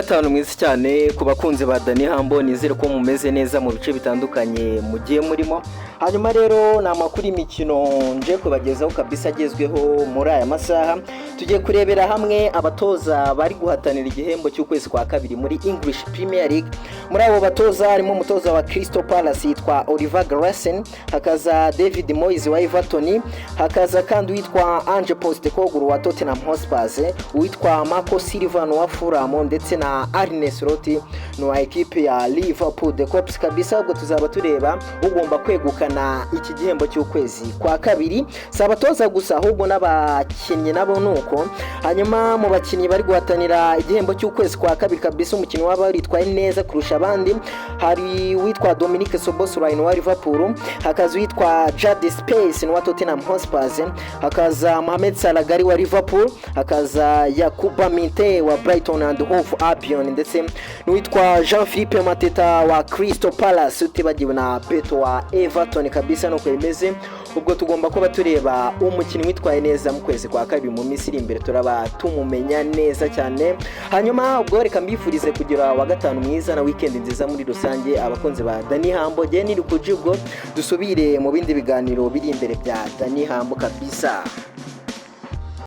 Gatanu mwiza cyane ku bakunzi ba Dani Hambo. Nizere ko mumeze neza mu bice bitandukanye mugiye murimo. Hanyuma rero ni amakuru y'imikino nje kubagezaho kabisa agezweho muri aya masaha. Tugiye kurebera hamwe abatoza bari guhatanira igihembo cy'ukwezi kwa kabiri muri English Premier League. Muri abo batoza harimo umutoza wa Crystal Palace yitwa Oliver Glasner, hakaza David Moyes wa Everton, hakaza kandi uwitwa Ange Postecoglou wa Tottenham Hotspur, uwitwa Marco Silva wa Fulham, ndetse na Arne Slot ni wa ekipe ya Liverpool, the Kops kabisa. Ubwo tuzaba tureba ugomba kwegukana iki gihembo cy'ukwezi kwa kabiri. Si abatoza gusa, ahubwo n'abakinnyi nabo nuko. Hanyuma mu bakinnyi bari guhatanira igihembo cy'ukwezi kwa kabiri kabisa, umukinnyi waba witwaye neza kurusha abandi, hari uwitwa Dominic Szoboszlai wa Liverpool, hakaza uwitwa Djed Spence wa Tottenham Hotspur, hakaza Mohamed Salah wa Liverpool, hakaza Yankuba Minteh wa Brighton and Hove Albion, ndetse n'uwitwa Jean-Philippe Mateta wa Crystal Palace, utibagiwe na Beto wa Everton kabisa. Nuko bimeze. Ubwo tugomba kuba tureba umukinnyi witwaye neza mu kwezi kwa kabiri. Mu minsi iri imbere turaba tumumenya neza cyane. Hanyuma ubwo reka mbifurize kugira wa gatanu mwiza na weekend nziza muri rusange, abakunzi ba Dani Hambo. Jye niri kuji, ubwo dusubire mu bindi biganiro biri imbere bya Dani Hambo kabisa.